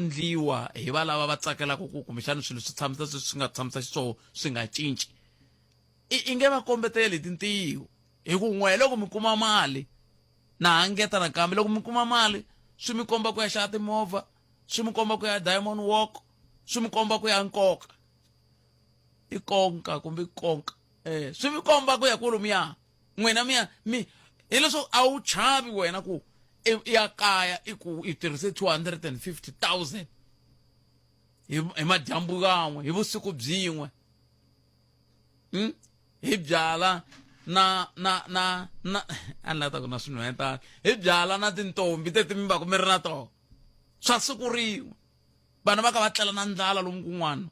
Ndliwa hi valava va tsakelaka ku kumbexana swilo swi tshamisa sweswi swi nga tshamisa xiswona swi nga cinci i i nge va kombeteli hi tintiho hi ku n'we loko mi kuma mali na hangeta nakambe loko mi kuma mali swi mi komba ku ya xava timovha swi mi komba ku ya diamond walk swi mi komba ku ya nkoka i konka kumbe i konka eh swi mi komba ku ya kolomuya n'wina mi ya mi hileswo a wu chavi wena ku i ya kaya i ku i tirhise 250 000 hi hi madyambu yan'we hi vusiku byin'we hmm? hi byala na na na na a ni lata ku na swinhwetana hi byala na tintombi teti mi va ku mi ri na tona swa siku rin'we vana va ka va tlela na ndlala lomu kun'wana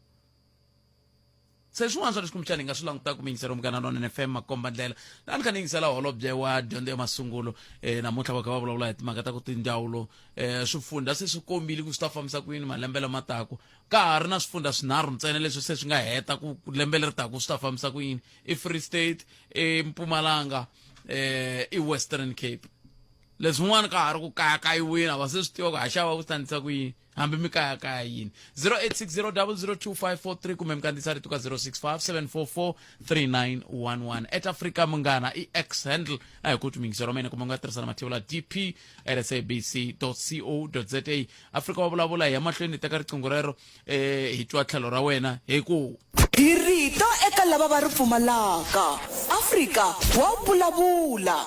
se swin'wana swa leswi kumbexana hi nga swi langutaka miyingiselo munghana lonene fm makomba ndlela a ni kha ni yingisela holobye wa dyondzo ya masungulo um namuntlha va kha va vulavula hi timhaka ta ku tindzawulo um swifundha se swi kombile ku swi ta fambisa ku yini malembe lama taku ka ha ri na swifundha swinharhu ntsena leswi se swi nga heta ku lembe leri taku swi ta fambisa ku yini i free state i mpumalanga um i western cape leswin'wana ka ha ri ku kayakayiwini a va se swi tiva ku ha xava ku tandisa ku yini hambi mi kayakaya yini 0860002543 kumbe mi kandziyisa rito ka 0657443911 at africa munghana i x handle a hi ku twi wa mina kumbe u nga tirhisa na mathevula dp at sabc co za afrika wa vulavula hi ya mahlweni hi teka riqingho rero eh hi twa tlhelo ra wena hi ku Hi rito eka lava va ri pfumalaka. Afrika wa vulavula.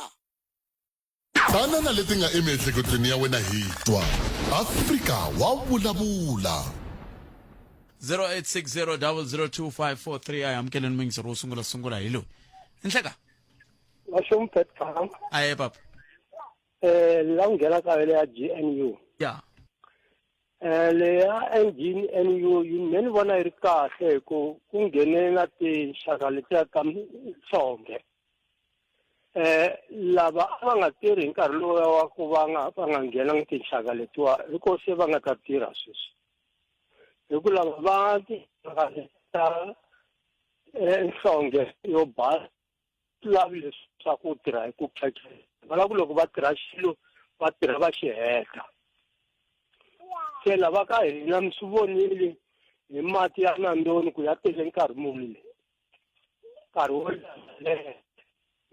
Tana na leti nga emiehleketweni ya wena hi twa. Afrika wa vulavula. 0860002543 a hi amukeleni muyingiseri wo sungula sungula hi loyi nhleka Vaxomphetha aye papa eh la ku nghena ka yele ya GNU ya eh leya NGNU yi me ni vona yi ri kahle hi ku ku nghene na tinxaka letiya ta nhlonge eh lava a va nga tirhi hi nkarhi lowu wa ku va nga va nga nghenangi tinxaka letiwa hi ko se va nga ta tirha sweswi hi ku lava va tinxaka ta eh, nhlonge yo basa lavi leswaku u tirha hi ku phyakela va lava ku loko va tirha xilo va tirha va xi heta se lava ka hina mi swi vonile hi mati ya nandoni ku ya tele nkarhi muni nkarhi wo leha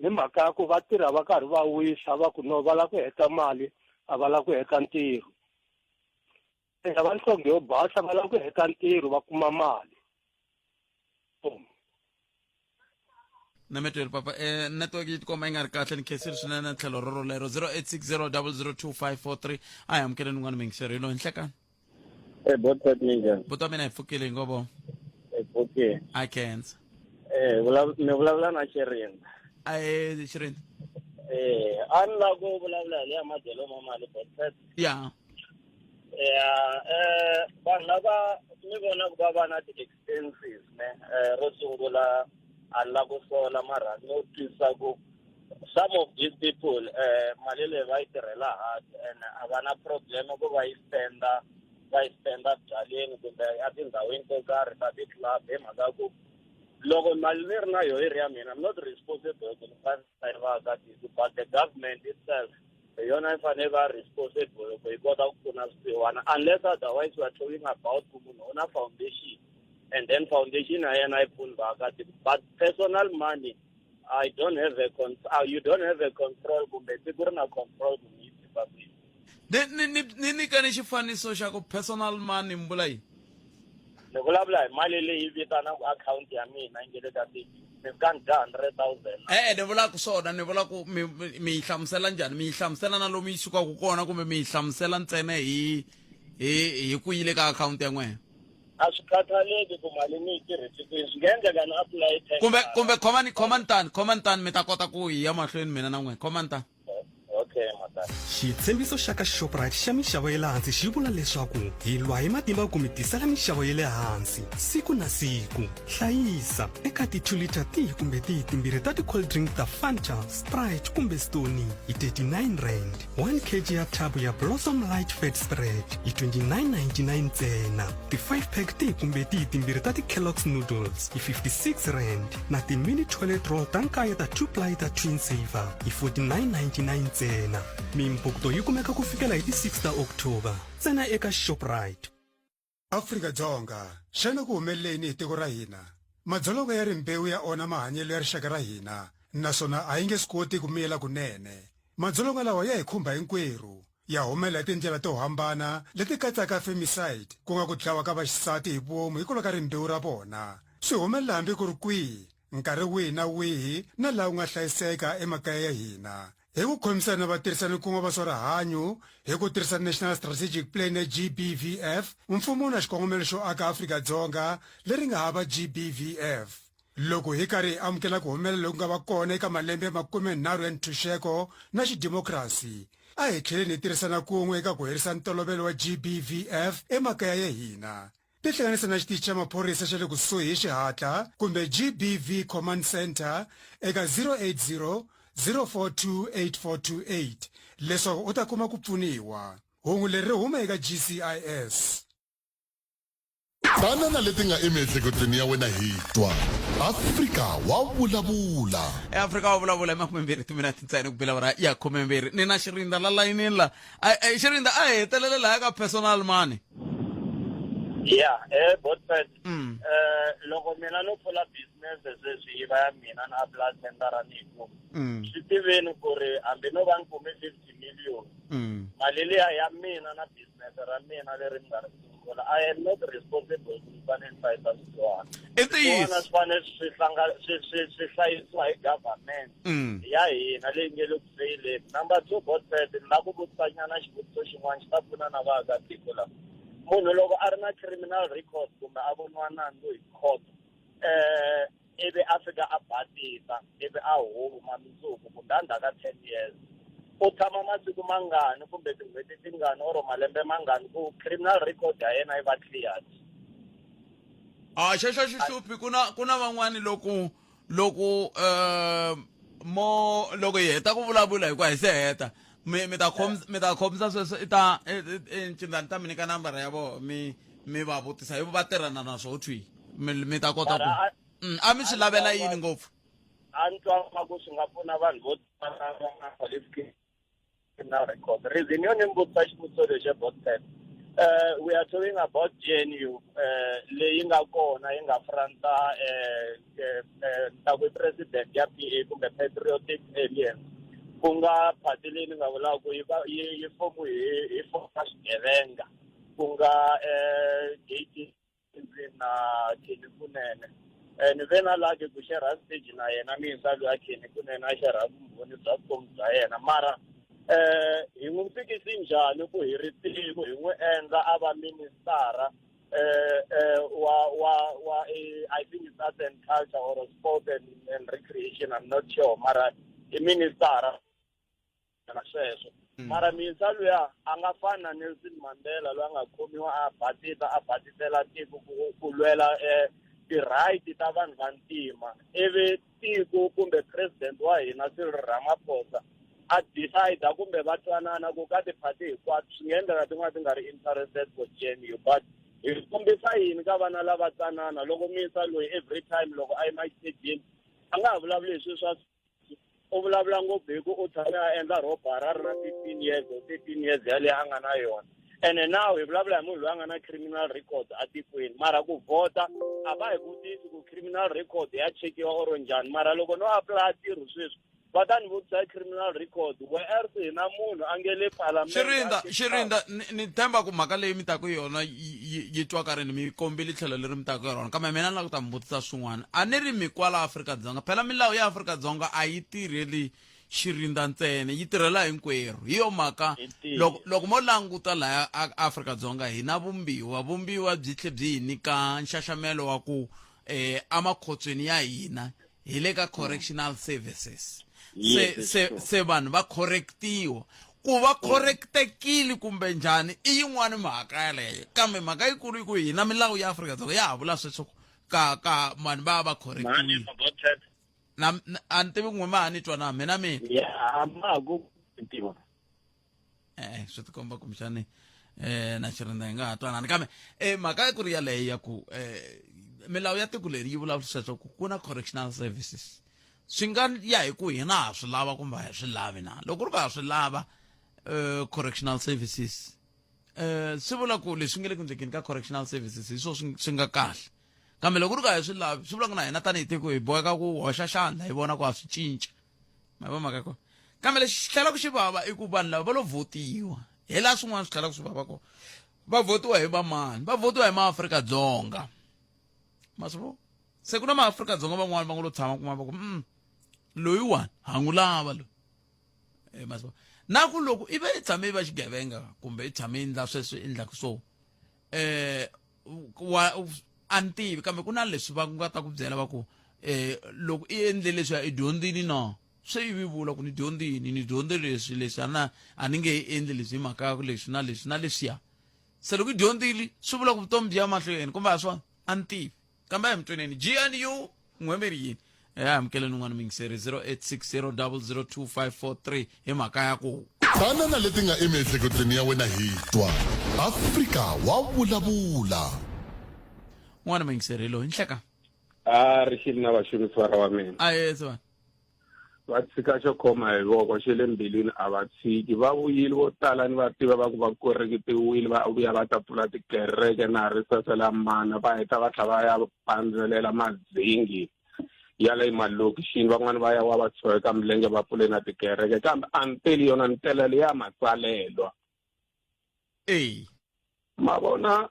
hi mhaka ya ku va tirha va karhi va wisa va ku no va lava ku heta mali a va lava ku heta ntirho va nhlonge yo basa va lava ku heta ntirho va kuma mali nametweli papa eh, network yi tikomba yi nga ri kahle ni khensile swinene tlhelo ro rolero 0860002543 a hi amukeleni un'wana muyingiseri hi loyi nhlekani Eh, bot ninjhani? buti wa mina hi pfukile hi ngo vo Eh, okay. I khensa Eh, mi vulavula na Xirinda. ae Xirinda Eh, a ni lava ku vulavula hi leya madyelo ma mali bot. Ya. Ya, eh vanhu lava ni vonaka va va na ti-expenses ne eh ro sungula a ni lava ku sola mara no twisisa ku some of these people eh mali leyi va yi tirhela hard and a va na problem ku va yi spenda va yi spenda byaleni kumbe etindhawini to karhi ta ti-club hi mhaka ku loko mali ni ri na yona yi ri ya mina I'm not responsible ku ni fanele yi vaakatiko but the government itself hi yona yi fanele va responsible ku yi kota ku pfuna swisiwana unless otherwise we are talking about ku munhu u na foundation and then foundation ya yena yi pfuni vaakatiko but personal money I don't have a con you don't have a control kumbe tiko ri na control ku mi yi tiva kwihi. Ni ni ni ni nyikeni xifaniso xa ku personal money mi vula yini? Ni vulavula hi mali leyi vitanaka akhawunti ya mina yi nge le ka mi fika ni dya 100,000. E-e ni vula ku swona ni vula ku mi mi yi hlamusela njhani mi yi hlamusela na lomu yi sukaka kona kumbe mi yi hlamusela ntsena hi hi hi ku yile ka akhawunti ya n'wina? A swi khathaleki ku mali ni yi tirhise kwini swi nga endleka ni apply kumbe kumbe khomani khomani tani khomani tani mi ta kota ku hi ya mahlweni mina na n'wina khomani tani okay matani Xitshembiso xa ka Shoprite xa minxavo ya le hansi xi vula leswaku hi lwa hi matimba ku mi tisela minxavo ya le hansi siku na siku. Hlayisa eka ti 2 liter tihi kumbe tihi timbirhi ta ti-cold drink ta Fanta, Sprite kumbe Stoney hi 39 rand. 1 kg ya thabu ya Blossom Light Fat Spread hi 29.99 ntsena. Ti 5 pack tihi kumbe tihi timbirhi ta ti-Kellogg's Noodles hi 56 rand na ti-mini toilet roll ta nkaye ta 2 ply ta Twin Saver hi 49.99 ntsena. Mimpukto yi kumeka ku fikela hi ti 6 ta October ntsena eka Shoprite. Afrika-Dzonga, xana ku humelele yini hi tiko ra hina? Madzolonga ya rimbewu ya onha mahanyelo ya rixaka ra hina, naswona a hi nge swi koti ku miyela kunene. Madzolonga lawa ya hi khumba hinkwerhu. Ya humelela hi tindlela to hambana leti katsaka femicide, ku nga ku dlawa ka vaxisati hi vomu hikwalaho ka rimbewu ra vona. Swi humelela hambi ku ri kwihi, nkarhi wihi na wihi na laha ku nga hlayiseka emakaya ya hina. Hi ku khomisana na vatirhisani-kun'we va swa rihanyu hi ku tirhisa National Strategic Plan ya GBVF, mfumo wu na xikongomelo xo aka Afrika-Dzonga leri nga hava GBVF. Loko hi karhi hi amukela ku humelela loku nga va kona eka malembe ya makumenharhu ya ntshunxeko na xidimokirasi, a hi tlheleni hi tirhisana kun'we eka ku herisa ntolovelo wa GBVF emakaya ya hina. Tihlanganise na xitichi xa maphorisa xa le kusuhi hi xihatla kumbe GBV Command Centre eka 080 042 8428 leswaku u ta kuma ku pfuniwa. Hungu leri ri huma eka GCIS. Tana na leti nga emiehleketweni ya wena hi twa. Afrika wa vulavula. eAfrika wa vulavula hi makumembirhi timinete ntsena ku bela awara ya khumembirhi ni na xirinda la layinini la xirinda a hi hetelele laya ka personal money ya eh botfed mm. eh loko mina no pfula business sweswi yi va ya mina na apply tendera ni ku mm. swi tiveni ku ri hambi no va ni kume 50 million mm. mali liya ya mina na business ra mina leri ni nga ri sungula i am not responsible ku ni fanele ni hlayisa swisiwana i ntiyiso swi fanele swi hlanga swi swi swi hlayisiwa hi government ya hina leyi nge le ku feyileni number two botfed ni lava ku vutisanyana xivutiso xin'wana xi ta pfuna na vaakatiko lava munhu loko a ri na criminal record kumbe a voniwa nandzu hi court eh ivi a fika a basisa ivi a huma mundzuku kumbe endzhaku ka ten years u tshama masiku mangani kumbe tin'hweti tingani or malembe mangani ku criminal record ya yena yi va cleared a xexo xi hluphi ku na ku na van'wani loko loko um mo loko hi heta ku vulavula hikuva hi se heta mi mi ta khomisa mi ta khomisa sweswo i ta ncindani ta mi nyika nambara ya vona mi mi va vutisa hi va tirhana na swo thwi mi mi ta kota ku a mi swi lavela yini ngopfu a ni twa nga ku swi nga pfuna vanhu vo tala va nga qualification na record reason yo ni mi vutisa xivutiso lexi botset we are talking about GNU leyi nga kona yi nga franta ta ku president ya PA kumbe Patriotic Alliance ku nga party leyi ni nga vulaka ku yi va yi yi fomu hi hi foma swigevenga ku nga JT ndzi na Kenny Kunene eh, ni ve na lucky ku share stage na yena miyisa loyi a Kenny Kunene a share vumbhoni bya vutomi bya yena mara eh hi n'wi fikisi njhani ku hi ri tiko hi n'wi endla a va ministara eh eh wa wa wa eh, I think it's art and culture or sport and, and recreation I'm not sure mara i ministara na sweswo mm. mara miyisa luya a nga fani na Nelson Mandela loyi a nga khomiwa a batisa a batisela tiko ku lwela um ti-right ta vanhu va ntima ivi tiko kumbe president wa hina Cyril Ramaphosa a decide kumbe va twanana ku ka tiphati hinkwato swi nga endleka tin'wana ti nga ri interested for GNU but hi kombisa yini ka vana lava tsanana loko miyisa loyi every time loko a yima exitejini a nga ha vulavuli hi swilo swa u vulavula ngopfu hi ku u tshame a endla robbery a ri na 15 years or 13 years yaleyo a nga na yona ene now hi vulavula hi munhu loyi a nga na criminal record atikweni mara ku vhota a va hi vutisi ku criminal record ya chekiwa or njhani mara loko no apply ntirho sweswi va ta ni vutisa criminal record whereas hi na munhu a nge le palamende xirinda xirinda ni tshemba ku mhaka leyi mi taku yona yi twaka rini mi kombile tlhelo leri mi taku yona kambe mina ni lava ku ta mi vutisa swin'wana a ni ri mi kwala Afrika-Dzonga phela milawu ya Afrika-Dzonga a yi tirheli xirinda ntsena yi tirhela hinkwerhu hi yo mhaka loko loko mo languta laya Afrika-Dzonga hi na vumbiwa vumbiwa byi tlhe byi hi nyika nxaxamelo wa ku eh amakhotsweni ya hina hi le ka correctional services se se se vanhu va correctiwa ku va correctekile kumbe njhani i yin'wana mhaka yaleyo kambe mhaka yikulu yi ku hina milawu ya Afrika-Dzonga ya ha vula sweswo ka ka vanhu va va correctiwile na a ni tivi ku n'we ma ha ni twa na mina mina ya ma ha ku tiva eh swi tikomba kumbexani eh na xirindza hi nga ha twanani kambe eh mhaka ku ri yaleyo ya ku eh milawu ya tiko leri yi vulavula sweswo ku ku na correctional services swi nga ya hi ku hina ha swi lava kumbe a hi swi lavi na loko ri ku ha swi lava eh correctional services. Eh swi vula ku leswi nga le ku endlekeni ka correctional services hi swo swi nga kahle. Kambe loko ku ri ku a hi swi lavi swi vula ku na hina tanihi tiko hi boheka ku hoxa xandla hi vona ku ha swi cinca. Ma yi vona mhaka ya kona? Kambe lexi xi tlhelaka xi vava i ku vanhu lava va lo vhotiwa. Hi laha swin'wana swi tlhelaka swi vava kona. Va vhotiwa hi vamani? Va vhotiwa hi maAfrika-Dzonga. Ma swi vona? Se ku na maAfrika-Dzonga van'wani va ngo lo tshama kun'wana va ku loyiwani ha n'wi lava loyi. Eh, ma swi vona? Na ku loko i ve i tshame i va xigevenga kumbe i tshame i endla sweswo i endlaka so eh wa a ni tivi kambe ku na leswi va nga ta ku byela va ku eh loko i endle leswiya i dyondzini na se ivi vula ku ni dyondzini ni dyondze leswi leswi a na a ni nge endli leswi hi mhaka ya ku leswi na leswi na leswiya se loko i dyondzile swi vula ku vutomi byi ya mahlweni kumbe a swona a ni tivi kambe a hi mi tweneni gnu n'we yini ya amukeleni un'wana muyingiseri 0860002543 hi mhaka ya ku Tana na leti nga emiehleketweni ya wena hi twa Afrika wa vulavula. Un'wana muyingiseri loyi nhleka. A ri xili na vaxavisi va wa mina. A yes va. Va tshika xo khoma hi voko xe le mbilwini a va tshiki va vuyile vo tala ni va tiva va ku va koreketiwile va vuya va ta pfula tikereke na ri sasela mana va heta va tlha va ya pandzelela madzingi ya le malokixini van'wani va ya wa va tshoveka milenge va pfule na tikereke kambe a ni teli yona ni tela leya matsalelwa eyi ma vona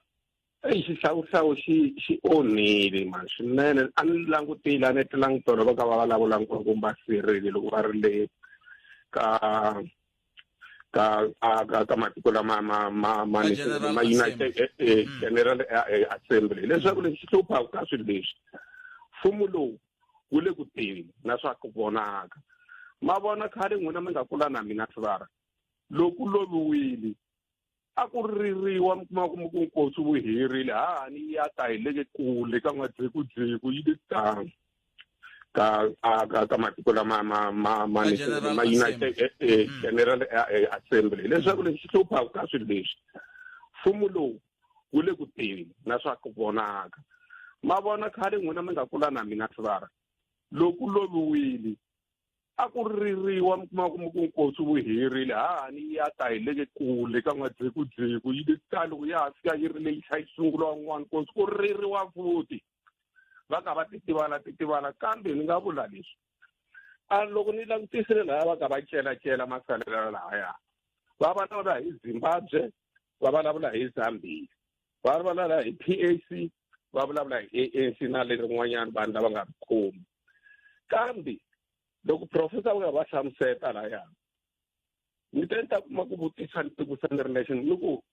eyi xihlawuhlawu xi xi onhile mani swinene a ni langutile a ni tlelangi tolo va ka va vulavula nkulukumba sirile loko va ri le ka ka ka ka matiko lama ma ma ma Ka General ma United Assembly. General Assembly leswaku lexi hluphaka ka swilo leswi mfumo lowu wu le ku teni na swa ku vonaka ma vona khale n'wina mi nga kula na mina sivara loko loviwile a ku ririwa mi kuma ku mi ku nkosi wu herile hahani ya ta hi le kule ka n'wadzekudzeku yi le tano ka ka ka matiko lama ma ma ma Ka General ma United Assembly. General Assembly leswaku lexi hluphaka ka swilo leswi mfumo lowu wu le ku teni na swa ku vonaka ma vona khale n'wina mi nga kula na mina sivara loko loviwile a ku ririwa mi kuma ku mi ku nkosi wu herile hahani ya ta hi le kule ka n'wadzekudzeku yi le ta loko ya ha fika yi ri leyi tlha yi sungula wan'wana nkosi ku ririwa futhi va ka va titivala titivala kambe ni nga vula leswi a loko ni langutisile laya va ka va celacela masalela lahaya va vulavula hi Zimbabwe va vulavula hi Zambia va vulavula hi PAC va vulavula hi ANC na lerin'wanyana vanhu lava nga ri khomi kambe loko professor va nga va hlamuseta laya ni te ni ta kuma ku vutisa ni tivutisa ni ri nexe ni ku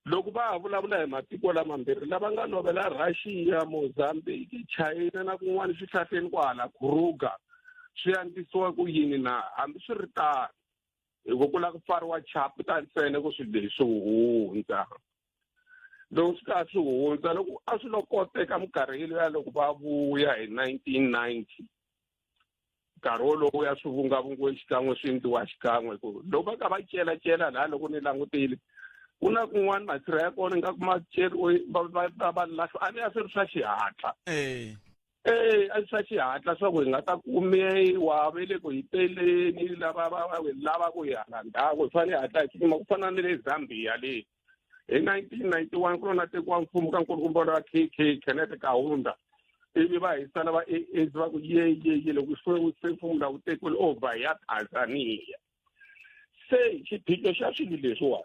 loko va ha vulavula hi matiko lamambirhi lava nga lovela Russia Mozambique China na kun'wana swihlahleni kwahala Kruger swi andzisiwa ku yini na hambi swi ri tano hi ku ku lava ku pfariwa chapter ntsena ku swilo leswi swi hundza loko swi ka swi hundza loko a swi lo koteka minkarhi ya loko va vuya hi 1990 nkarhi wolowo ya swi vungavungiwe xikan'we swi endliwa xikan'we ku loko va ka va celacela laha loko ni langutile ku na kun'wana masirha ya kona ingaku ma ceriwe va va lahliwa a ni ya swi ri swa xihatla ee a swa xihatla swa ku hi nga ta kumiwa ve le ku hi teleni lava va va lava ku hi hala ndzhaku hi fanele hi hatla hi tsutsuma ku fana na le Zambia le hi 1991 ku lo na tekiwa mfumo ka nkulukumba wa KK Kenneth Kaunda ivi va hi sala va ANC va ku ye ye ye loko se mfumo lawu tekiwile over ya Tanzania se xiphiqo xa swilo leswiwani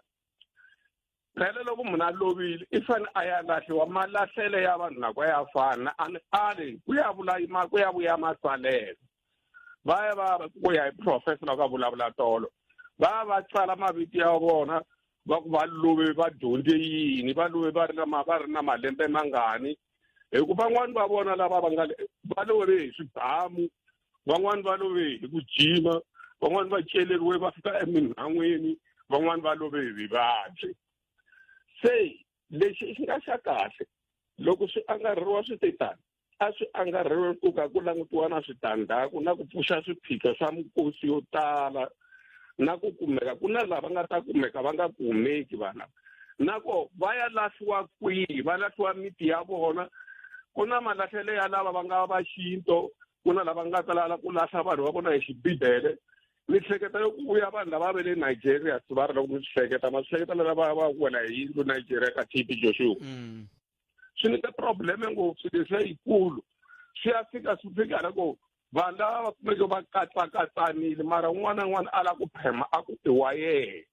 phela loko munhu a lovile i fanele a ya lahliwa malahlele ya vanhu nako ya fana a ni ali ku ya vula ku ya vuya masalelo va ya va ku ya hi professor loko a vulavula tolo va ya va tsala mavito ya vona va ku va love va dyondze yini va love va ri na va ri na malembe mangani hi ku van'wani va vona lava va nga va love hi swibamu van'wani va love hi ku jima van'wani va celeriwe va fika eminhan'wini van'wani va love hi vuvabyi se lexi xi nga xa kahle loko swi angarhiwa swi te tani a swi angarhiwe ku ka ku langutiwa na switandzhaku na ku pfuxa swiphiqo swa minkosi yo tala na ku kumeka ku na lava nga ta kumeka va nga kumeki vana na ko va ya lahliwa kwihi va lahliwa miti ya vona ku na malahlelo ya lava va nga va xinto ku na lava nga ta lava ku lahla vanhu va vona hi xibibele. Ni hleketa loko ku vuya vanhu lava va le Nigeria sivara loko mi swi hleketa ma swi hleketa lava va wela hi yindlu Nigeria ka TB Joshua. Swi nyika probleme ngopfu leswiya yikulu. Swi ya fika swi fika la ku vanhu lava va kumeke va katsakatsanile mara un'wana na un'wana a lava ku phema a ku i wa yena.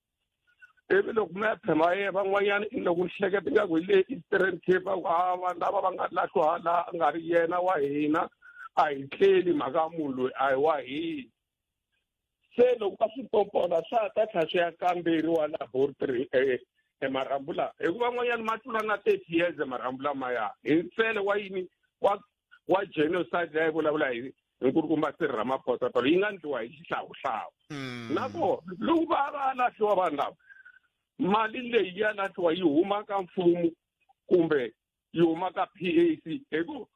Ivi loko mi ya phema yena van'wanyana i loko ni hleketa ingaku hi le Eastern Cape va ku a vanhu lava va nga lahliwa la a nga ri yena wa hina a hi tleli mhaka ya munhu loyi a hi wa hina. Se loko va swi pompola swa ta tlhela swi ya kamberiwa laboratory e marhambu lawa hikuva van'wanyana ma tlula na 30 years marhambu lamaya hi nsele wa yini wa wa genocide leyi vulavula hi nkulukumba Cyril Ramaphosa tolo yi nga ndliwa hi xihlawuhlawu. Nakona loko va va lahliwa vanhu lava mali leyi ya lahliwa yi huma ka mfumo kumbe yi huma ka PAC hi ku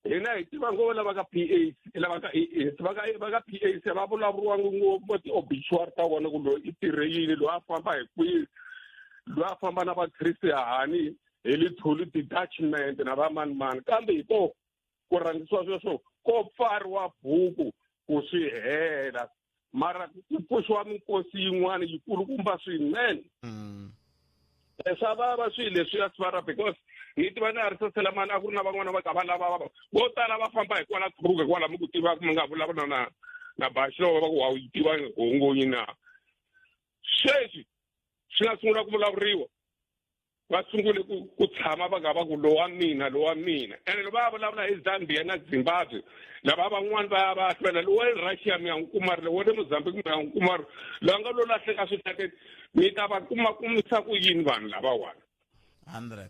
hina hi tiva ngopfu lava ka PAC lava ka ANC va ka va ka PAC va vulavuriwa ngopfu ti-obituary ta vona ku loyi i tirhe yini loyi a famba hi kwihi loyi a famba na va Chris Hani hi Lithuli detachment na va mani mani kambe hi ko ku rhangisiwa sweswo ko pfariwa buku ku swi hela mara ku pfuxiwa minkosi yin'wana yikulukumba swinene. Swa vava swilo leswiya sivara because ni tiva na ha ri saselamani a ku ri na van'wana va ka va lava vo tala va famba hi kwala Kruger kwala mi ku tiva mi nga vulavula na na Baxilova va ku wa yi tiva hongonyi na. Sweswi swi nga sungula ku vulavuriwa va sungule ku ku tshama va nga va ku lowa mina lowa mina ene loko va vulavula hi Zambia na Zimbabwe lava van'wani va ya va hlwela lowa le Russia mi ya n'wi kuma ri lowa le Mozambique mi ya n'wi kuma ri loyi a nga lo lahleka swihlakeni mi ta va kuma kumisa ku yini vanhu lavawani 100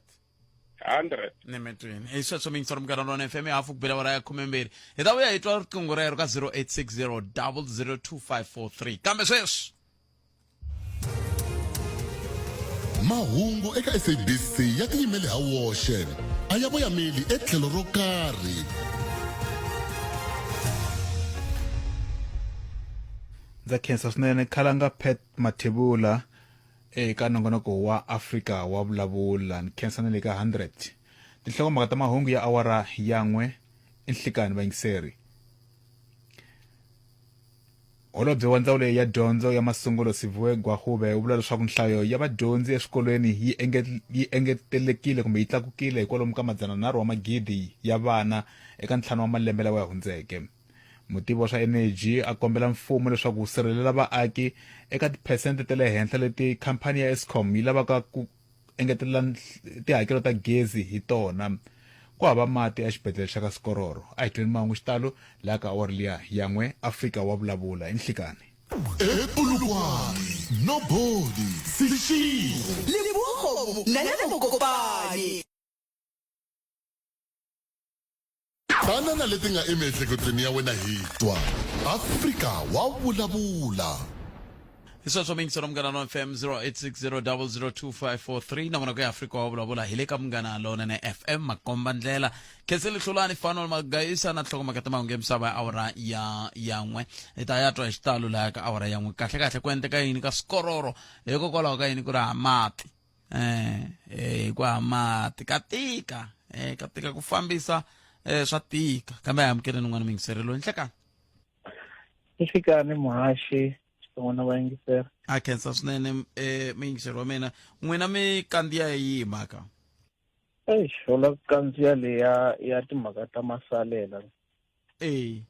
100 ni mi twini hi sweswo mi yingisela Munghana Lonene FM hafu ku bela awara ya 12 hi ta vuya hi twa riqingho rero ka 0860 002543 kambe sweswi Mahungu eka SABC ya tiyimele ha woxe a ya voyameli etlhelo ro karhi. Ndza khensa swinene Khalanga Pat Mathebula eka nongonoko wa Afrika wa vulavula. Ni khensa na le ka 100. Tinhlokomhaka ta mahungu ya awara ya n'we i nhlikani vayingiseri. Holobye wa Ndzawulo ya Dyondzo ya Masungulo Siviwe Gwarube u vula leswaku nhlayo ya vadyondzi eswikolweni yi yi engetelekile kumbe yi tlakukile hi kwalomu ka madzananharhu wa magidi ya vana eka ntlhanu wa malembe lawa ya hundzeke. Mutivi wa swa eneji a kombela mfumo leswaku wu sirhelela vaaki eka tiphesente ta le henhla leti khamphani ya Eskom yi lavaka ku engetelela tihakelo ta gezi hi tona. Ku hava mati exibedhlele xa ka Sikororo. A hi tweni mahungu xitalo laha ka awara liya ya n'we. Afrika wa vulavula i nhlikani. Epolokwane, Nobody, Seshego. Leboa Kgomo, Nalane Mokopane. Tana na leti nga emiehleketweni ya wena hi twa Afrika wa vulavula. Hi sweswo miyingiselo Munghana Lonene FM 0860002543 nongonoko ya Afrika wa vulavula hi le ka Munghana Lonene FM makomba ndlela Khensile Hlulani Fanuel Magayisa na nhlokomhaka ta mahungu ya misava ya awara ya ya n'we hi ta ya twa hi xitalo laha ka awara ya n'we kahle kahle ku endleka yini ka swikororo hikokwalaho ka yini ku ri ha mati eh eh ku mati ka tika eh ka tika ku fambisa eh swa tika kambe a amukeleni n'wana muyingiseri loyi nhlekani Nhlikani muhaxi xikan'we na vayingiseri a khensa swinene eh muyingiseri wa mina n'wina mi kandziya yihi mhaka Eish u la ku kandziya leya ya timhaka ta masalela eh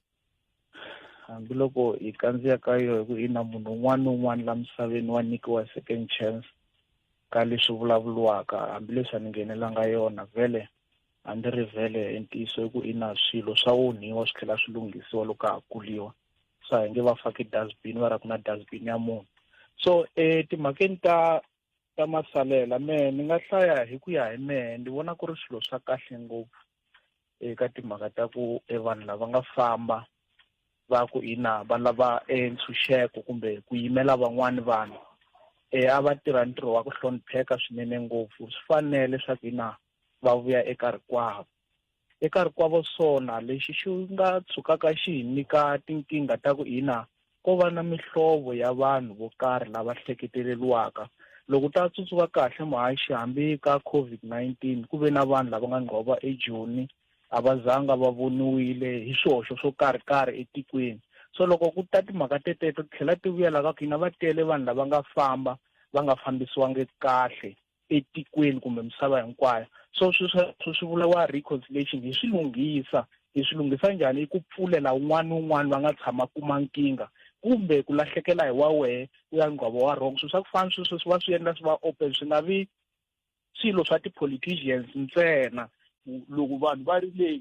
hambiloko hi kandziya ka yo hi ku ina munhu un'wana ni un'wana la misaveni wa nyikiwa second chance ka leswi vulavuriwaka hambileswi a ni nghenelanga yona vhele a ndzi ri vhele i ntiyiso i ku ina swilo swa onhiwa swi tlhela swi lunghisiwa loko ka ha kuliwa so a hi nge va faki dustbin va ra ku na dustbin ya munhu so etimhakeni ta ta masalela mehe ni nga hlaya hi ku ya hi mehe ni vona ku ri swilo swa kahle ngopfu eka timhaka ta ku e vanhu lava nga famba va ku ina va lava e ntshunxeko kumbe ku yimela van'wani vanhu e a va tirha ntirho wa ku hlonipheka swinene ngopfu swi fanele leswaku ina va vuya eka rikwavo eka rikwavo swona lexi xi nga tshukaka xi hi nyika tinkingha ta ku ina ko va na mihlovo ya vanhu vo karhi lava hleketeleriwaka loko ta tsundzuka kahle muhaxi hambi ka COVID-19 ku ve na vanhu lava nga ngqova eJoni a va zanga va voniwile hi swihoxo swo karhi karhi etikweni. So loko ku ta timhaka teteto ti tlhela ti vuya la ka ku hina va tele vanhu lava nga famba va nga fambisiwangi kahle etikweni kumbe misava hinkwayo. So swilo sweswo swi vuriwa reconciliation, hi swi lunghisa. Hi swi lunghisa njhani? I ku pfulela un'wana ni un'wana va nga tshama kuma nkingha kumbe ku lahlekela hi wa wehe u ya ngcwava wa wrong. Swilo swa ku fana sweswo swi va swi endla swi va open, swi nga vi swilo swa ti-politicians ntsena. Loko vanhu va ri le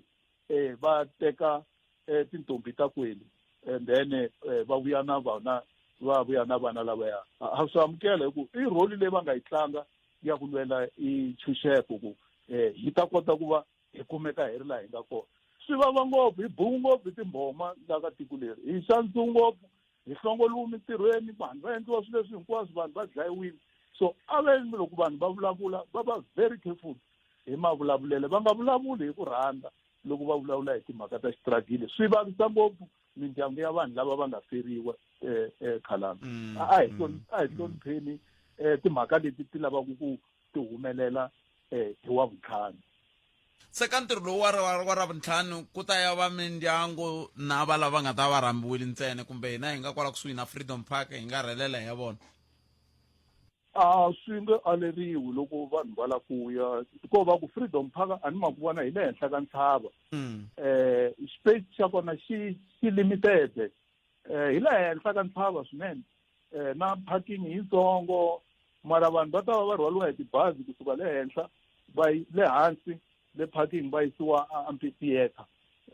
eh, va teka eh, tintombi ta kwenu and then eh, va vuya na vana va vuya na vana lavaya ha swi amukela hi ku i role leyi va nga yi tlanga ya ku lwela i ntshunxeko ku um hi ta kota ku va hi kumeka hi ri laha hi nga kona swi vava ngopfu hi buku ngopfu hi timbhoma la ka tiko leri hi xandziwe ngopfu hi hlongoliwe mintirhweni vanhu va endliwa swilo leswi hinkwaswo vanhu va dlayiwile so a va endli loko vanhu va vulavula va va very careful hi mavulavulelo va nga vulavuli hi ku rhandza loko va vulavula hi timhaka ta xitragile swi vavisa ngopfu mindyangu ya vanhu lava va nga feriwa eh, eh, khalanga mm, a hi mm, a hi hlonipheni eh, timhaka leti ti lavaka ku ti humelela eh, hi wa vuntlhanu Se ka ntirho lowu wa wa, wa Ravuntlhanu ku ta ya va mindyangu na va lava nga ta va rhambiwile ntsena kumbe hina hi nga kwala kusuhi na Freedom Park hi nga rhelela hi ya vona? A swi nge aleriwi loko vanhu va lava ku ya ko va ku Freedom Park a ni ma ku vona hi le henhla ka ntshava mm. eh space xa kona xi xi limited eh hi le henhla ka ntshava swinene eh na parking yitsongo mara vanhu va ta va va rhwaliwa hi tibazi kusuka le henhla va le hansi le parking va yisiwa amphitheatre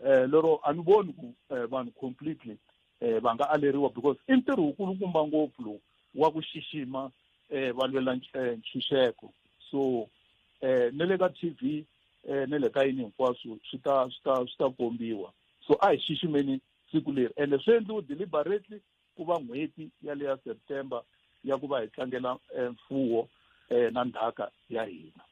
eh lero a ni voni ku eh, vanhu completely eh va nga aleriwa because i ntirho wukulukumba ngopfu lowu wa ku xixima eh va lwela eh, ntshunxeko so eh ne le ka TV eh ne le ka yini hinkwaswo swi ta swi ta swi ta kombiwa so a hi xiximeni siku leri ende swi endliwe deliberately ku va n'hweti yaleya September ya ku va hi tlangela eh, mfuwo eh, na ndzhaka ya hina.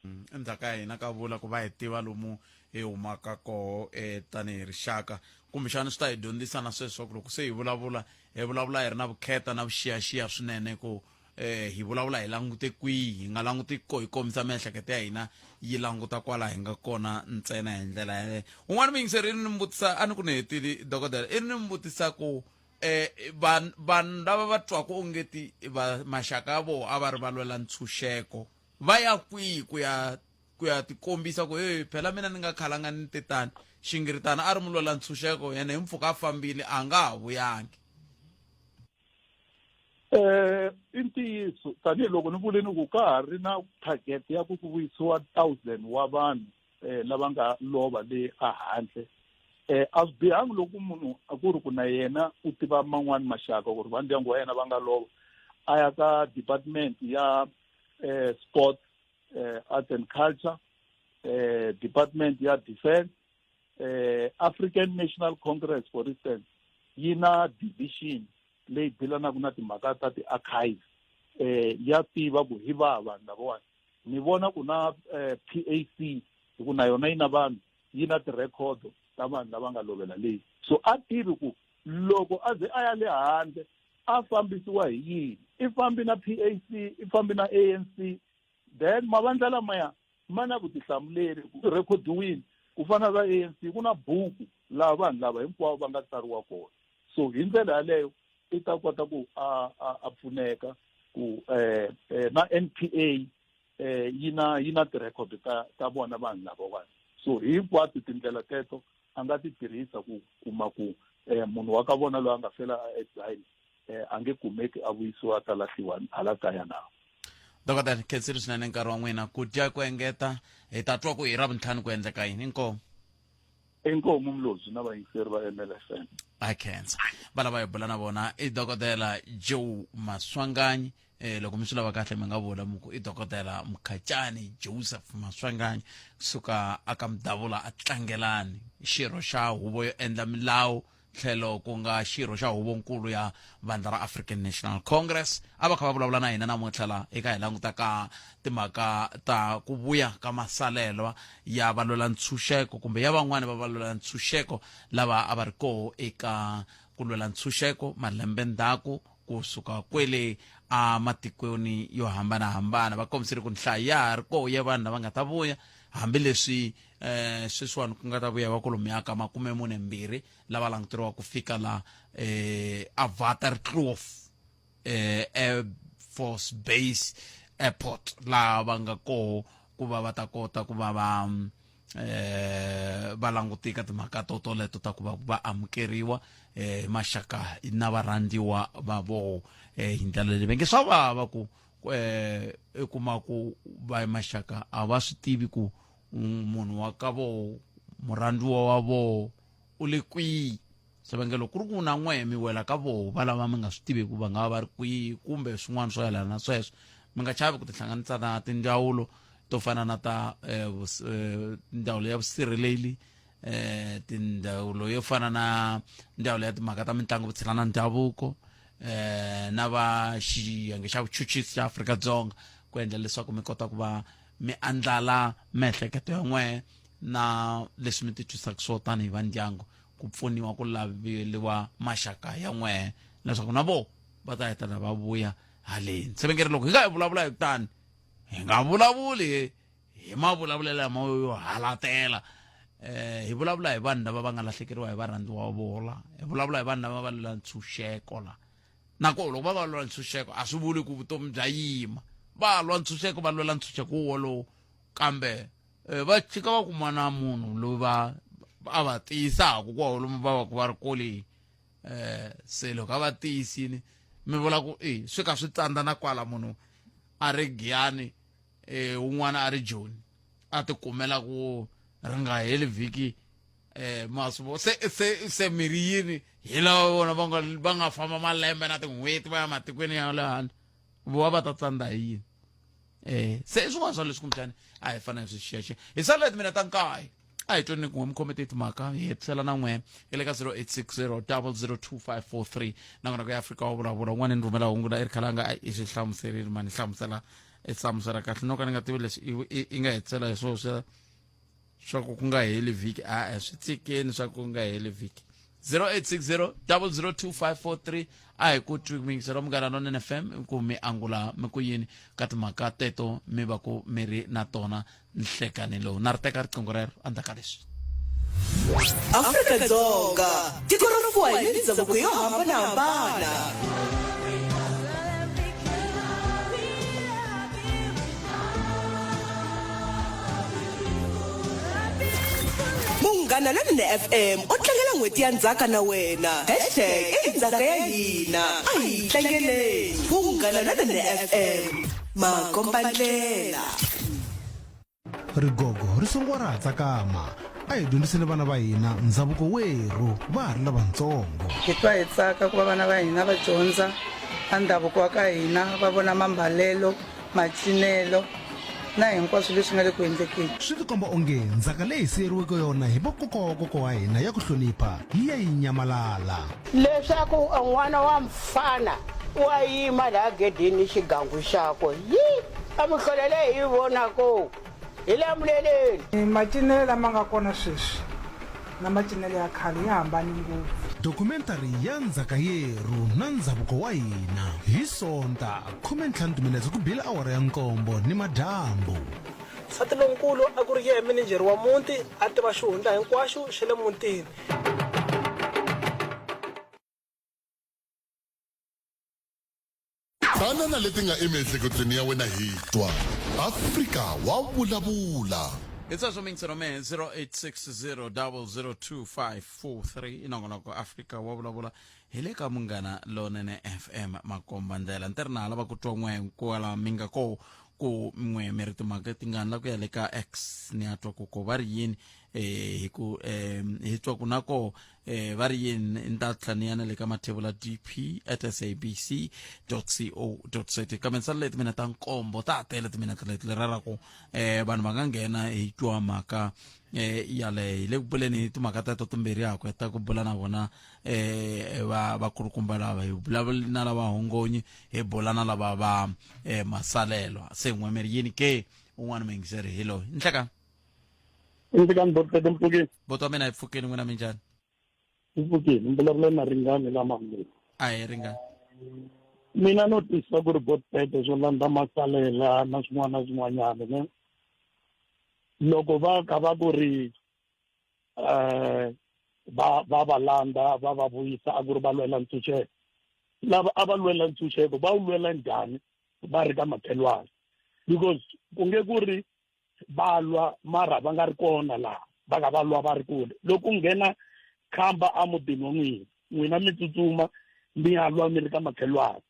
Mm, i ndzhaka ya hina ka vula ku va hi tiva lomu hi humaka koho eh, tanihi rixaka kumbexana swi ta hi dyondzisa na sweswo ku loko se hi vulavula hi vulavula hi ri na vukheta na vuxiyaxiya swinene ku eh hi vulavula hi langute kwihi hi nga languti ko hi kombisa miehleketo ya hina yi languta kwala hi nga kona ntsena hi ndlela yaleyo un'wana muyingiseri i ni vutisa a ni ku ni hetile dokodela i ni vutisa ku eh vanhu vanhu lava va twaka ongeti va maxaka ya vona a va ri va lwela ntshunxeko va ya kwihi ku ya ku ya tikombisa ku hey phela mina ni nga khalanga ni tetani xingiritana a ri mulwela ntshunxeko yena hi mpfhuka a fambile a nga ha vuyangi Eh i ntiyiso tanihiloko ni vule ni ku ka ha ri na target ya ku ku vuyisiwa thousand wa vanhu eh lava nga lova le a handle eh a swi bihangi loko munhu a ku ri ku na yena u tiva man'wani maxaka ku ri va ndyangu wa yena va nga lova a ya ka department ya eh sport eh art and culture eh department ya defense eh African National Congress for instance yi na division leyi dilanaka na timhaka ta ti-archive eh ya tiva ku hi vaha vanhu lavawani ni vona ku na eh, PAC hi ku na yona yi na vanhu yi na tirhekhodo ta vanhu lava nga lovela leyi so a tivi ku loko a ze a ya le handle a fambisiwa hi yini i fambi na PAC i fambi na ANC then mavandla lamaya ma na vutihlamuleri ku rhekhodiwile ku fana na ANC ku na buku laha vanhu lava hinkwavo va nga tsariwa kona so hi ndlela yaleyo i ta kota ku a a a pfuneka ku eh, eh na NPA eh yi na yi na ti-record ta ta vona vanhu lavawani so hinkwato tindlela teto a nga ti tirhisa ku kuma ku eh munhu wa ka vona loyi a nga fela a exile eh a nge kumeki a vuyisiwa a ta lahliwa hala kaya na dokodela khensile swinene nkarhi wa n'wina ku dya ku engeta hi ta twa ku hi ravuntlhanu ku endleka yini inkomu inkomu mlozwi na vayingiseri va mlfm a khensa va lava hi bula na vona i dokodela joe maswanganyi eh loko mi swi lava kahle mi nga vula mi ku i dokodela mkhacani joseph maswanganyi kusuka aka mudavula a tlangelani xirho xa huvo yo endla milawu tlhelo ku nga xirho xa huvonkulu ya vandla ra African National Congress a va kha va vulavula na hina namuntlha la eka hi languta ka timhaka ta ku vuya ka masalelwa ya valwela ntshunxeko kumbe ya van'wani va valwela ntshunxeko lava a va ri koho eka ku lwela ntshunxeko malembe ndzhaku kusuka kwele a matikweni yo hambanahambana. Va kombisile ku nhlayo ya ha ri koho ya vanhu lava nga ta vuya, hambileswi eh sweswiwani ku nga ta vuya va kwalomuya ka 42 lava languteriwa ku fika la eh a Waterkloof eh Air Force Base Airport, laha va nga koho ku va va ta kota ku va va eh va langutika timhaka to toleto ta ku va va amukeriwa eh hi maxaka na varhandziwa va voho eh hi ndlela leyi va nge swa vava ku eh i kuma ku va maxaka a va swi tivi ku munhu wa ka voho, murhandziwa wa voho u le kwihi. Xivangelo ku ri ku na n'wehe mi wela ka voho va lava mi nga swi tivi ku va nga va va ri kwihi kumbe swin'wana swo yelana na sweswo. Mi nga chavi ku tihlanganisa na tindzawulo to fana na ta eh, eh, ndzawulo ya vusirheleli, eh, tindzawulo yo fana na ndzawulo ya timhaka ta mitlangu, vutshila na ndhavuko, eh, na va xiyenge xa vuchuchisi xa Afrika-Dzonga, ku endla leswaku mi kota ku va mi andlala miehleketo ya n'wehe na leswi mi titwisaka swo tanihi va ndyangu, ku pfuniwa ku laveliwa maxaka ya n'wehe leswaku na vo va ta hetelela va vuya haleni. Sevengeri loko hi nga hi vulavula hi kutani hi nga vulavuli hi mavulavulelo lama yo halatela, eh hi vulavula hi vanhu lava va nga lahlekeriwa hi varhandziwa va vona, hi vulavula hi vanhu lava va lwela ntshunxeko la. Nakona loko va va lwela ntshunxeko a swi vuli ku vutomi bya yima, va lwa ntshunxeko, va lwela ntshunxeko wolowo, kambe eh, va tshika va kuma na munhu loyi va a va tiyisaka kwa lomu va va ku va ri kole. Eh se loko a va tiyisini mi vula ku e swi ka swi tsandza na kwala munhu a ri Giyani, eh un'wana a ri Joni, a ti kumela ku ri nga heli vhiki, eh maswo se se se miri yini hi lava vona va nga va nga famba malembe na tin'hweti va ya matikweni ya le handle, vo va ta tsandza hi yini? Eh se i swin'wana swa leswi kumbexani a hi fanele swi xiyaxiya. Hi sala timina ta nkaye, a hi tweni kun'we mi khome timhaka hi hetisela na n'we hi le ka 0860 002543. Nakona ku ya Afrika wa vulavula un'wana ni rhumela hungu la i ri khalanga i swi hlamuserile mani, hlamusela i hlamusela kahle no ka ni nga tivi leswi i nga hetisela hi swona swa swa ku ku nga heli vhiki. A swi tshikeni swa ku nga heli vhiki. 0860 002543. A hi ku twi miyingiselo Munghana Lonene FM ku mi angula mi ku yini ka timhaka teto mi va ku mi ri na tona nhlekani lowu. Na ri teka riqingho rero endzhaku ka leswi. Afrika-Dzonga, tiko ro fuwa hi mindhavuko yo hambanahambana. Munghana Lonene FM u tlangela n'hweti ya ndzhaka na wena. Hashtag i ndzhaka ya hina. A hi yi tlangeleni. Munghana Lonene FM, makombandlela. Rigogo ri songiwa ra ha tsakama. A hi dyondziseni vana va hina ndzhavuko werhu va ha ri lavatsongo. Hi twa hi tsaka ku va vana va hina va dyondza a ndhavuko wa ka hina, va vona mambalelo, macinelo na hinkwaswo leswi nga le ku endlekeni. Swi tikomba onge ndzhaka leyi hi siyeriweke yona hi vakokwa wa kokwa wa hina ya ku hlonipha yi ya yi nyamalala. Leswaku n'wana wa mfana wa yima laha gedeni ni xigangu xakwe, yi a mihlolo leyi hi yi vonaka hi lamuleleni. Macinelo lama nga kona sweswi na macinelo ya khale ya hambane ngopfu. Dokumentari ya ndzhaka yerhu na ndzhavuko wa hina hi Sonta, 15 timinetse ku bile awara ya nkombo ni madyambu. Nsati lonkulu a ku ri yehe mininjhere wa muti, a tiva xihundla hinkwaxo xa le mutini. Tana na leti nga emiehleketweni ya wena hi twa Afrika wa vulavula. Hi sweswo mingiselo mehe 0860002543 i nongonoko Afrika wa vulavula hi le ka Munghana Lonene FM makomba ndlela. Ni ri na lava ku twa n'we kwala mi nga ko ku n'we mi ri timhaka tingani la ku ya le ka X ni ya twa ku ko va ri yini, eh hi ku eh hi twa ku na ko eh va ri yini. Ni ta tlhela ni ya na le ka mathevula dp at sabc co za. Kambe ni sala leti mina ta nkombo ta ha tele timinete leti lera ra ku eh vanhu va nga nghena hi twa mhaka eh yaleyo. Hi le ku buleni hi timhaka teto timbirhi ha ku heta ku bula na vona eh va vakulukumba lava, hi vulavula na lava hongonyi, hi bula na lava va eh masalelo se n'we mi ri yini ke. Un'wana muyingiseri hi loyi nhleka. Ndzikani botete mpfukeni. Boto wa mina hi pfukeni, n'wina minjhani? Mpfukeni, mi vulavula na Ringani la Mamleni. A hi Ringani. Mina no twisisa ku ri botpete swo landza masalela na swin'wana na swin'wanyana ne. Loko va kha va ku ri eh va va va landza va va vuyisa a ku ri va lwela ntshunxeko. Lava a va lwela ntshunxeko va wu lwela njhani va ri ka makhelwani? Because ku nge ku ri va lwa mara va nga ri kona laha va ka va lwa va ri kule loko ku nghena khamba emutini wa n'wina n'wina mi tsutsuma mi ya lwa mi ri ka makhelwani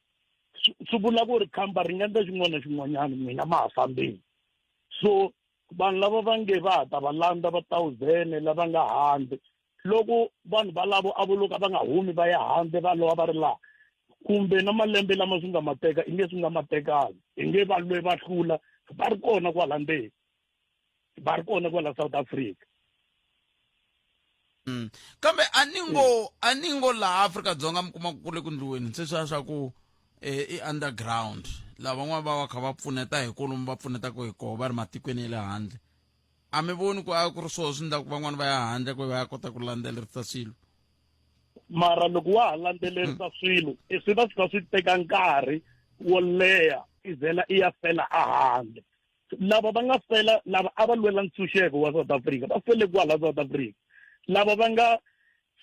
swi vula ku ri khamba ri nga endla xin'wana na xin'wanyana n'wina ma ha fambeni so vanhu lava va nge va ha ta va landza va thousand lava nga handle loko vanhu valavo a vo loka va nga humi va ya handle va lova va ri laha kumbe na malembe lama swi nga ma teka i nge swi nga ma tekangi i nge va lwe va hlula va ri kona kwala ndzeni va ri kona kwala South Africa. Kambe a ni ngo a ni ngo laha Afrika-Dzonga mi kuma ku le ku ndliweni sweswiya swa ku i underground laha van'wana va va kha va pfuneta hi kolomu va pfunetaka hi koho va ri matikweni ya le handle a mi voni ku a ku ri swoho swi endlaku van'wana va ya handle ku va ya kota ku landzelerisa swilo mara loko wa ha landzelerisa swilo i swi va swi kha swi teka nkarhi wo leha i zela i ya fela ehandle lava va nga fela lava a va lwela ntshunxeko wa South Africa va fele kwala South Africa lava va nga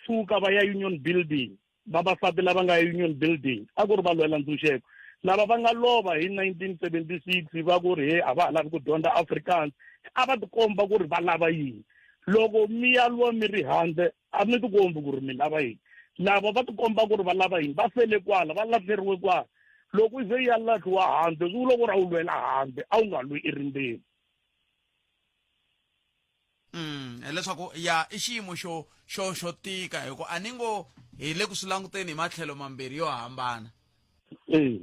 suka va ya Union Building vavasati lava nga Union Building a ku ri va lwela ntshunxeko lava va nga lova hi 1976 va ku ri he a va ha lavi ku dyondza Afrikaans a va tikomba ku ri va lava yini loko mi ya lwa mi ri handle a mi tikombi ku ri mi lava yini lava va tikomba ku ri va lava yini va fele kwala va lahleriwe kwala loko i ze ya lahliwa handle swi vula ku ri a wu lwela handle a wu nga lwi i ri ndzeni. Hileswaku ya i xiyimo xo xo xo tika hi ku a ni ngo hi le ku swi languteni hi matlhelo mambirhi yo hambana. E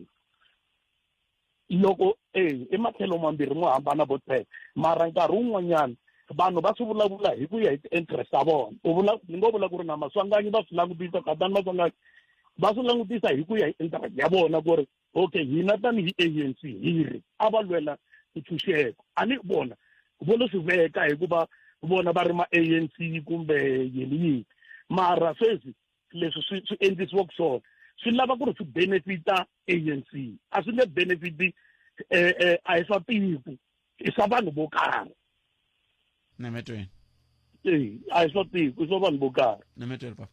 loko e i matlhelo mambirhi mo hambana vo Ted mara nkarhi wun'wanyana vanhu va swi vulavula hi ku ya hi ti-interest ta vona u vula ni ngo vula ku ri na Maswanganyi va swi langutisa Tatana Maswanganyi va swi langutisa hi ku ya hi interest ya vona ku ri okay hina tanihi ANC hi ri a va lwela ntshunxeko a ni vona vo lo swi veka hikuva vona va ri ma ANC kumbe yini yini mara sweswi leswi swi swi endlisiwaka swona swi lava ku ri swi benefita ANC a swi nge benefiti eh, eh, a hi swa tiko i swa vanhu vo karhi nemetweni e a hi swa tiko i swa vanhu vo karhi nemetweni papa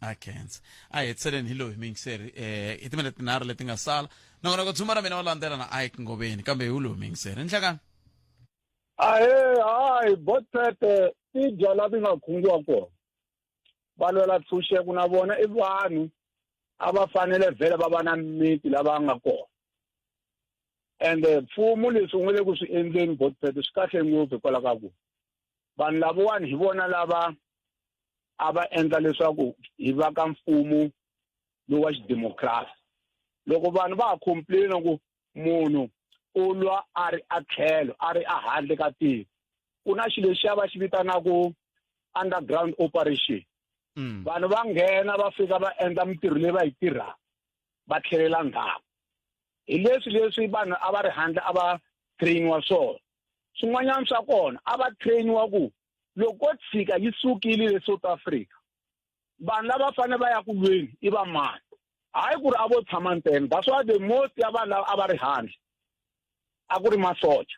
a khensa a hi hetiseleni hi loyi miyingiseri eh i timinete tinharhu leti nga sala nongonoko dzumba ra mina wa landzela na Ike Ngoveni kambe hi loyi miyingiseri nhlakani Ahee hayi botete ti dya la ti nga khungiwa kona va lwela ntshunxeko na vona i vanhu a va fanele vhele va va na mimiti lava nga kona ende mfumo leswi wu nga le ku swi endleni botpet swi kahle ngopfu hikwalaho ka ku vanhu lavawani hi vona lava a va endla leswaku hi va ka mfumo lowu wa xidemokirasi loko vanhu va ha complain ku munhu u lwa a ri a tlhelo a ri a handle ka tiko ku na xilo lexiya va xi vitanaka underground operation vanhu va nghena va fika va endla mintirho leyi va yi tirhaka va tlhelela ndzhaku hi leswi leswi vanhu a va ri handle a va trainiwa swona swin'wanyana swa kona a va trainiwa ku loko ko tshika yi sukile le South Africa vanhu lava fanele va ya ku lweni i va mani hayi ku ri a vo tshama ntsena that's why the most ya vanhu lava a va ri handle a ku ri masocha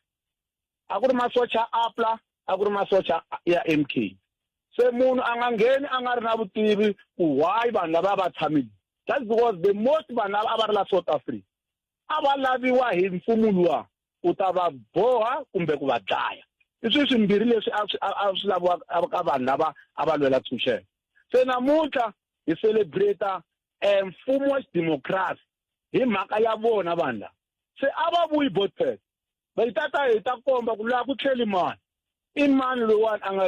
a ku ri masocha ya APLA a ku ri masocha ya M_K se munhu a nga ngheni a nga ri na vutivi ku why vanhu lava va tshamile that's because the most vanhu lava a va ri la South Africa a va laviwa hi mfumo luwa u ta va boha kumbe ku va dlaya i swilo swimbirhi leswi a swi a swi laviwa ka vanhu lava a va lwela ntshunxeko se namuntlha hi celebrate eh, mfumo wa xidemokirasi hi mhaka ya vona vanhu lava se a va vuyi botpet va yi tata hi ta komba ku laha ku tlheli mani i mani loyiwani a nga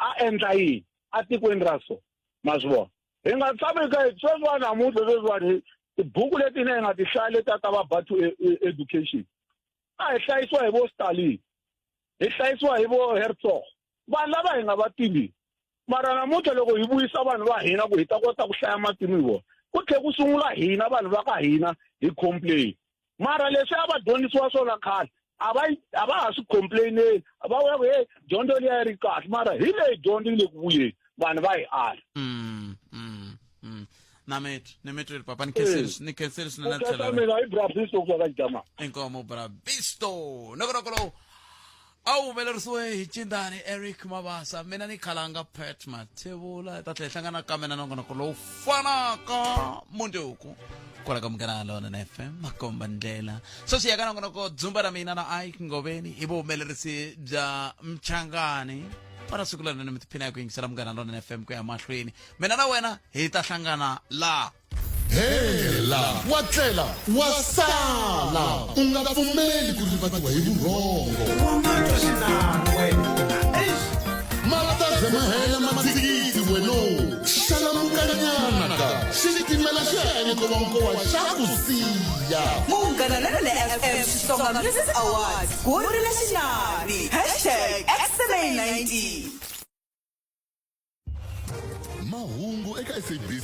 a endla yini atikweni ra so ma swi vona hi nga tshami ka sweswiwani namuntlha sweswiwani tibuku leti hina hi nga ti hlaya leti ta va batho e, e, education a hi hlayisiwa hi vo Stalin hi hlayisiwa hi vo Herzog vanhu lava hi nga va tivi mara namuntlha loko hi vuyisa vanhu va hina ku hi ta kota ku hlaya matimu hi vona ku tlhe ku sungula hina vanhu va ka hina hi complain mara leswi a va dyondzisiwa swona khale a va a va ha swi complaineli va vula ku hey dyondzo liya yi ri kahle mara hi leyi dyondzo yi le ku vuyeni vanhu va yi ala mm, mm, mm. Na mitwi, ni mitwile papa, ni khenseli ni khenseli swinene Ku khensa tlhelo. mina i Bravisto ku ka Xidamani. Inkomo Bravisto. Nongonoko lowu a wu humelerisiwe hi Cindani Eric Mabasa, mina ni Khalanga Pat Mathebula. Hi ta tlhela hi hlangana kambe na nongonoko lowu fanaka mundzuku kwala ka Munghana Lonene FM makomba ndlela. Sweswi ya ka nongonoko Dzumba ra mina na Ike Ngoveni hi vuhumelerisi bya Mchangani. Vana siku lerinene mi tiphina hi ku yingisela Munghana Lonene FM ku ya mahlweni. Mina na wena hi ta hlangana laha. Hela wa tlela wa sala u nga pfumeli ku rivatiwa hi vurhongo mataze ma hela mathikithi weno xalamukanyana ka xitimela xi ya enkowankowa xa ku siya Munghana Lonene FM Xitsonga Music Awards ku ri na xinani hashtag XMA 90. Mahungu eka SABC.